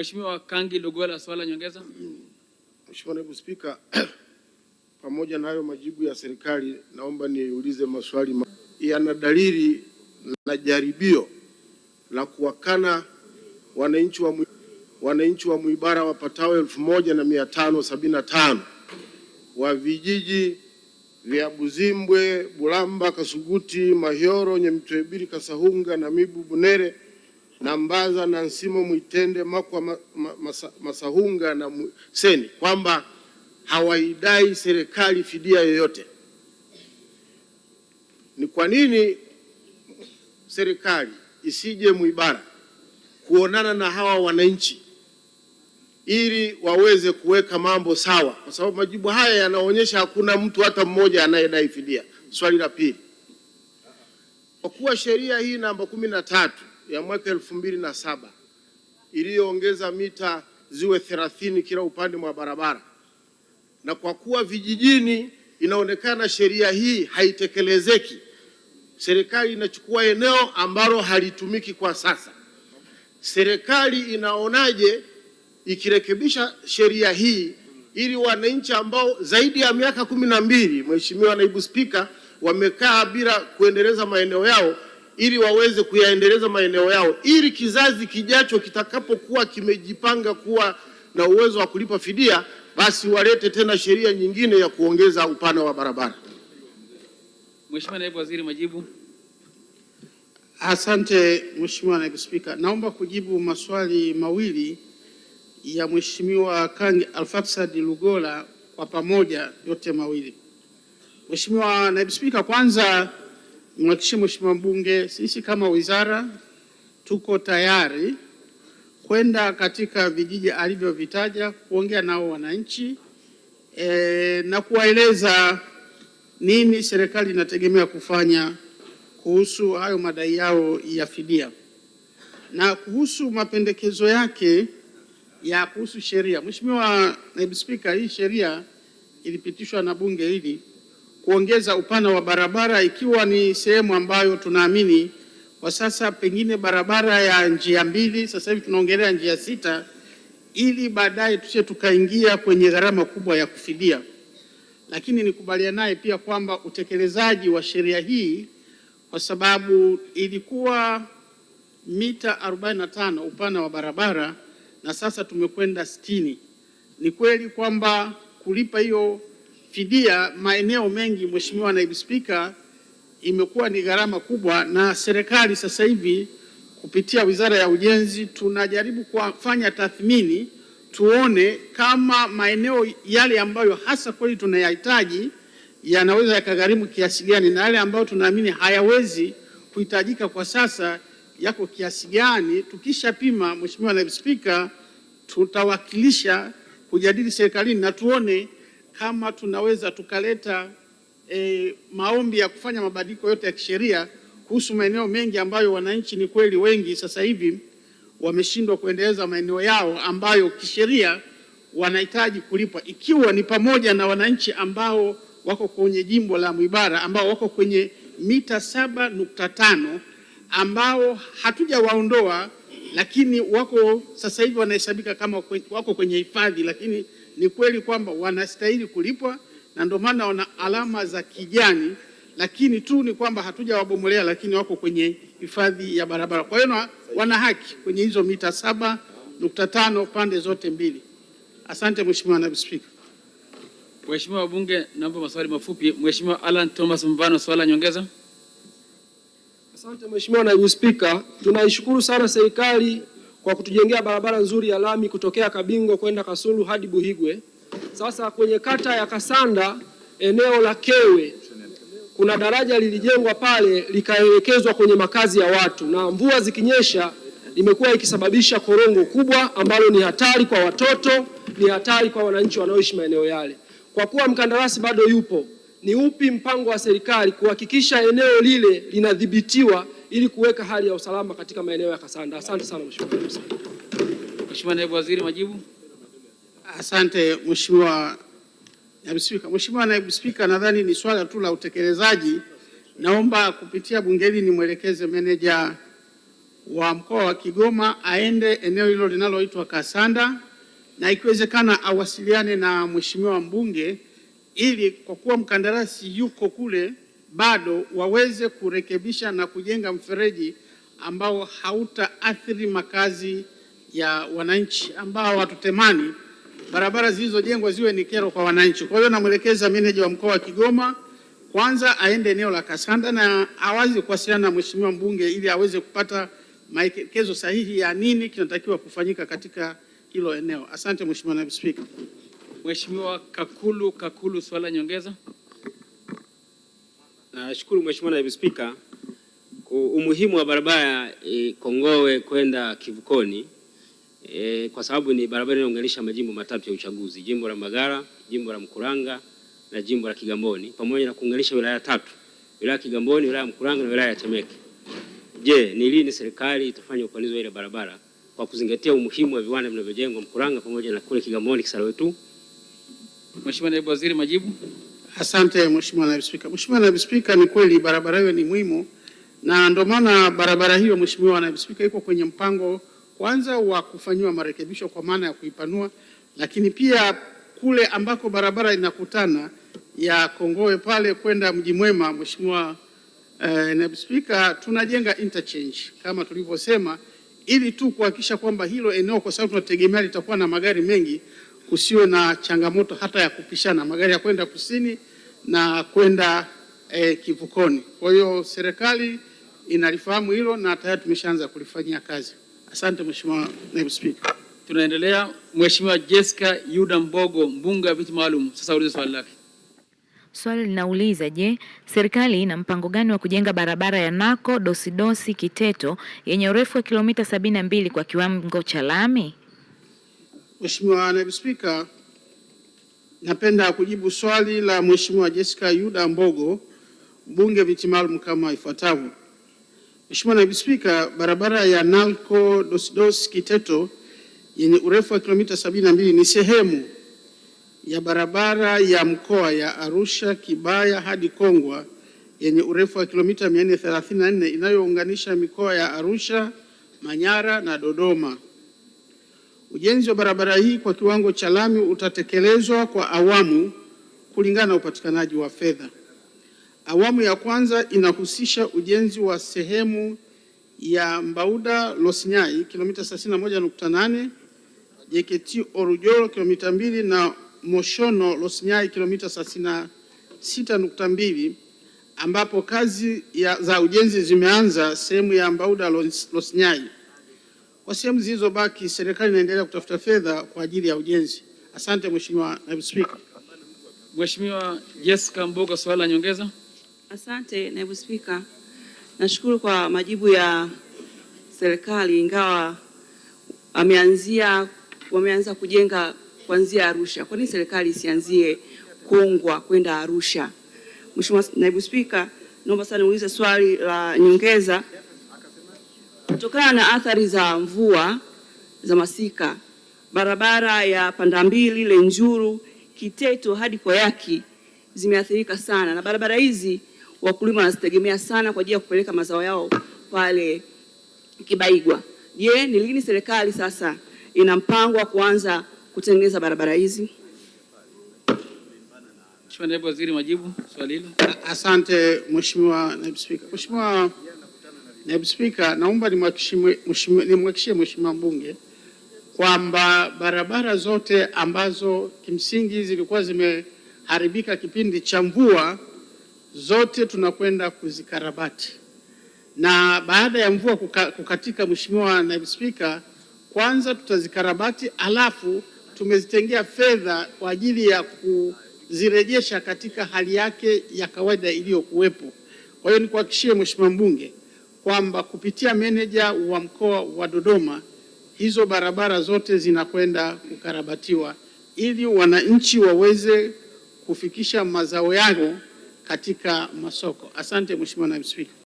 Mheshimiwa Kangi Lugola, swala nyongeza. Mheshimiwa Naibu Spika, pamoja na hayo majibu ya serikali, naomba niulize maswali yana dalili na jaribio la kuwakana wananchi wa Mwibara wapatao 1575 wa vijiji vya Buzimbwe, Bulamba, Kasuguti, Mahyoro, Nyemitwebiri, Kasahunga na Mibu, Bunere na Mbaza na Nsimo, Mwitende, Makwa, Masahunga na Seni kwamba hawaidai serikali fidia yoyote. Ni kwa nini serikali isije Mwibara kuonana na hawa wananchi ili waweze kuweka mambo sawa, kwa sababu majibu haya yanaonyesha hakuna mtu hata mmoja anayedai fidia. Swali la pili, kwa kuwa sheria hii namba 13 ya mwaka 2007 iliyoongeza mita ziwe 30 kila upande mwa barabara, na kwa kuwa vijijini inaonekana sheria hii haitekelezeki, serikali inachukua eneo ambalo halitumiki kwa sasa. Serikali inaonaje ikirekebisha sheria hii ili wananchi ambao zaidi ya miaka 12, Mheshimiwa Naibu Spika, wamekaa bila kuendeleza maeneo yao ili waweze kuyaendeleza maeneo yao ili kizazi kijacho kitakapokuwa kimejipanga kuwa na uwezo wa kulipa fidia, basi walete tena sheria nyingine ya kuongeza upana wa barabara. Mheshimiwa Naibu Waziri, majibu. Asante Mheshimiwa Naibu Spika, naomba kujibu maswali mawili ya Mheshimiwa Kangi Alfaxad Lugola kwa pamoja yote mawili. Mheshimiwa Naibu Spika, kwanza nimhakikishie Mheshimiwa mbunge, sisi kama wizara tuko tayari kwenda katika vijiji alivyovitaja kuongea nao wananchi na kuwaeleza nini serikali inategemea kufanya kuhusu hayo madai yao ya fidia na kuhusu mapendekezo yake ya kuhusu sheria. Mheshimiwa Naibu Spika, hii sheria ilipitishwa na bunge hili kuongeza upana wa barabara ikiwa ni sehemu ambayo tunaamini kwa sasa pengine barabara ya njia mbili, sasa hivi tunaongelea njia sita, ili baadaye tusije tukaingia kwenye gharama kubwa ya kufidia. Lakini nikubaliana naye pia kwamba utekelezaji wa sheria hii, kwa sababu ilikuwa mita 45 upana wa barabara na sasa tumekwenda 60. Ni kweli kwamba kulipa hiyo fidia maeneo mengi, Mheshimiwa Naibu Spika, imekuwa ni gharama kubwa, na serikali sasa hivi kupitia Wizara ya Ujenzi tunajaribu kufanya tathmini tuone kama maeneo yale ambayo hasa kweli tunayahitaji yanaweza yakagharimu kiasi gani na yale ambayo tunaamini hayawezi kuhitajika kwa sasa yako kiasi gani. Tukishapima, Mheshimiwa Naibu Spika, tutawakilisha kujadili serikalini na tuone kama tunaweza tukaleta maombi ya kufanya mabadiliko yote ya kisheria kuhusu maeneo mengi ambayo wananchi ni kweli wengi sasa hivi wameshindwa kuendeleza maeneo yao ambayo kisheria wanahitaji kulipwa, ikiwa ni pamoja na wananchi ambao wako kwenye jimbo la Mwibara ambao wako kwenye mita 7.5 ambao hatujawaondoa, lakini wako sasa hivi wanahesabika kama wako kwenye hifadhi, lakini ni kweli kwamba wanastahili kulipwa na ndio maana wana alama za kijani, lakini tu ni kwamba hatujawabomolea, lakini wako kwenye hifadhi ya barabara. Kwa hiyo wana haki kwenye hizo mita 7.5 pande zote mbili. Asante Mheshimiwa Naibu Spika. Mheshimiwa wabunge, naomba maswali mafupi. Mheshimiwa Alan Thomas Mvano, swala nyongeza. Asante Mheshimiwa Naibu Spika, tunaishukuru sana serikali kwa kutujengea barabara nzuri ya lami kutokea Kabingo kwenda Kasulu hadi Buhigwe. Sasa kwenye kata ya Kasanda eneo la Kewe kuna daraja lilijengwa pale likaelekezwa kwenye makazi ya watu, na mvua zikinyesha limekuwa ikisababisha korongo kubwa ambalo ni hatari kwa watoto, ni hatari kwa wananchi wanaoishi maeneo yale. Kwa kuwa mkandarasi bado yupo, ni upi mpango wa serikali kuhakikisha eneo lile linadhibitiwa ili kuweka hali ya usalama katika maeneo ya Kasanda? Asante sana Mheshimiwa Naibu Spika. Mheshimiwa Naibu Waziri, majibu. Asante Mheshimiwa Naibu Spika. Mheshimiwa Naibu Spika, nadhani ni swala tu la utekelezaji. Naomba kupitia bunge hili nimwelekeze meneja wa mkoa wa Kigoma aende eneo hilo linaloitwa Kasanda na ikiwezekana awasiliane na mheshimiwa mbunge ili kwa kuwa mkandarasi yuko kule bado waweze kurekebisha na kujenga mfereji ambao hautaathiri makazi ya wananchi ambao hatutemani barabara zilizojengwa ziwe ni kero kwa wananchi. Kwa hiyo namwelekeza meneja wa mkoa wa Kigoma kwanza aende eneo la Kasanda na awazi kuwasiliana na mheshimiwa mbunge ili aweze kupata maelekezo sahihi ya nini kinatakiwa kufanyika katika hilo eneo. Asante Mheshimiwa Naibu Spika. Mheshimiwa Kakulu Kakulu, swala nyongeza. Nashukuru Mheshimiwa Naibu Spika, umuhimu wa barabara Kongowe kwenda Kivukoni kwa sababu ni barabara inayounganisha majimbo matatu ya uchaguzi, jimbo la Mbagala, jimbo la Mkuranga na jimbo la Kigamboni, pamoja na kuunganisha wilaya tatu, wilaya ya Kigamboni, wilaya ya Mkuranga na wilaya ya Temeke. Je, ni lini serikali itafanya upanuzi wa ile barabara kwa kuzingatia umuhimu wa viwanda vinavyojengwa Mkuranga pamoja na kule Kigamboni Kisarawe tu? Mheshimiwa Naibu Waziri, majibu. Asante Mheshimiwa Naibu Spika. Mheshimiwa Naibu Spika, ni kweli barabara hiyo ni muhimu na ndio maana barabara hiyo Mheshimiwa Naibu Spika iko kwenye mpango kwanza wa kufanyiwa marekebisho kwa maana ya kuipanua, lakini pia kule ambako barabara inakutana ya Kongowe pale kwenda Mji Mwema, Mheshimiwa Naibu Spika, tunajenga interchange kama tulivyosema, ili tu kuhakikisha kwamba hilo eneo, kwa sababu tunategemea litakuwa na magari mengi, kusiwe na changamoto hata ya kupishana magari ya kwenda kusini na kwenda kivukoni. Kwa hiyo serikali inalifahamu hilo na tayari tumeshaanza kulifanyia kazi. Asante Mheshimiwa Naibu Spika. Tunaendelea. Mheshimiwa Jessica Yuda Mbogo, mbunge wa viti maalum, sasa ulize swali lake. Swali linauliza, je, serikali ina mpango gani wa kujenga barabara ya Nako Dosidosi Kiteto yenye urefu wa kilomita 72 kwa kiwango cha lami? Mheshimiwa Naibu Spika, napenda kujibu swali la Mheshimiwa Jessica Yuda Mbogo, mbunge viti maalum kama ifuatavyo. Mheshimiwa Naibu Spika, barabara ya Nalco Dosidosi Kiteto yenye urefu wa kilomita 72 ni sehemu ya barabara ya mkoa ya Arusha Kibaya hadi Kongwa yenye urefu wa kilomita 434 inayounganisha mikoa ya Arusha, Manyara na Dodoma. Ujenzi wa barabara hii kwa kiwango cha lami utatekelezwa kwa awamu kulingana na upatikanaji wa fedha. Awamu ya kwanza inahusisha ujenzi wa sehemu ya Mbauda Losinyai kilomita 31.8, JKT Orujoro kilomita 2 na Moshono Losinyai kilomita 36.2, ambapo kazi za ujenzi zimeanza sehemu ya Mbauda Losinyai. Kwa sehemu zilizobaki, serikali inaendelea kutafuta fedha kwa ajili ya ujenzi. Asante Mheshimiwa Naibu Spika. Mheshimiwa Jessica Mbogo, swali la nyongeza. Asante Naibu Spika, nashukuru kwa majibu ya serikali, ingawa wameanza kujenga kuanzia Arusha. Kwa nini serikali isianzie Kongwa kwenda Arusha? Mheshimiwa Naibu Spika, naomba sana niulize swali la nyongeza. Kutokana na athari za mvua za masika, barabara ya Pandambili Lenjuru Kiteto hadi Koyaki zimeathirika sana, na barabara hizi wakulima wanazitegemea sana kwa ajili ya kupeleka mazao yao pale Kibaigwa. Je, ni lini serikali sasa ina mpango wa kuanza kutengeneza barabara hizi? Mheshimiwa Naibu Waziri, majibu swali hilo. Asante Mheshimiwa Naibu Spika. Mheshimiwa Naibu Spika, naomba nimhakikishie Mheshimiwa mbunge kwamba barabara zote ambazo kimsingi zilikuwa zimeharibika kipindi cha mvua zote tunakwenda kuzikarabati, na baada ya mvua kukatika, Mheshimiwa Naibu Spika, kwanza tutazikarabati, alafu tumezitengea fedha kwa ajili ya kuzirejesha katika hali yake ya kawaida iliyokuwepo. Kwa hiyo nikuhakikishie Mheshimiwa mbunge kwamba kupitia meneja wa mkoa wa Dodoma hizo barabara zote zinakwenda kukarabatiwa ili wananchi waweze kufikisha mazao yao katika masoko. Asante Mheshimiwa Naibu Spika.